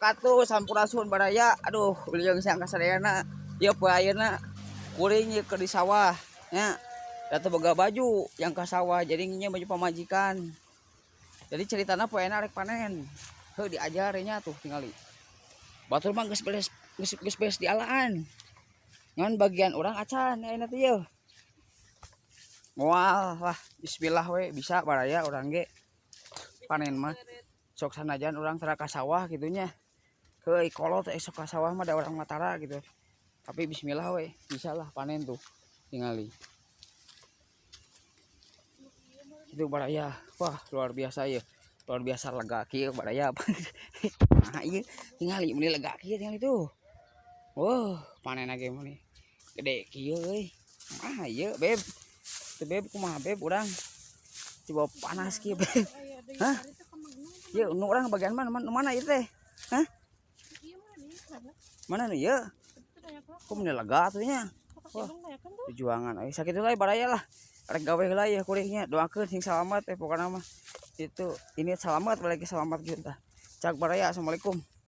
Wabarakatuh. Sampurasun, baraya. Aduh, wilujeng siang kasadayana. Ieu poe ayeuna kuring ieu keur di sawah nya. Da teu boga baju yang ka sawah, jadi nginjem baju pamajikan. Jadi ceritana poe rek panen. Heuh, diajar nya tuh tingali. Batur mah geus beres, geus beres dialaan. Ngan bagian urang acan ayeuna teh yeuh. Moal lah, bismillah we bisa, baraya, urang ge panen mah. Sok sanajan urang tara ka sawah gitu nya. Heuy, kolot esok ka sawah mah da urang mah tara gitu. Tapi bismillah we bisa lah panen tuh tingali. Itu, baraya, wah, luar biasa ya. Luar biasa lega kieu, baraya. Nah, iya tingali meuni lega kieu, tingali tuh. Wah, panen lagi meuni gede kieu euy. Ah, ieu beb. Tuh, beb, kumaha, beb, urang? Coba panas kieu, beb. Hah? Ieu nu urang bagian mana mana, mana ieu teh? Hah? Mana nu ieu? Kok meuni lega atuh nya? Wah, perjuangan euy. Sakitu lah, baraya lah. Rek gawe heula ya kuringnya. Doakeun sing salamat pokokna mah. Itu ini selamat, lagi selamat gitu tah. Cak, baraya, assalamualaikum.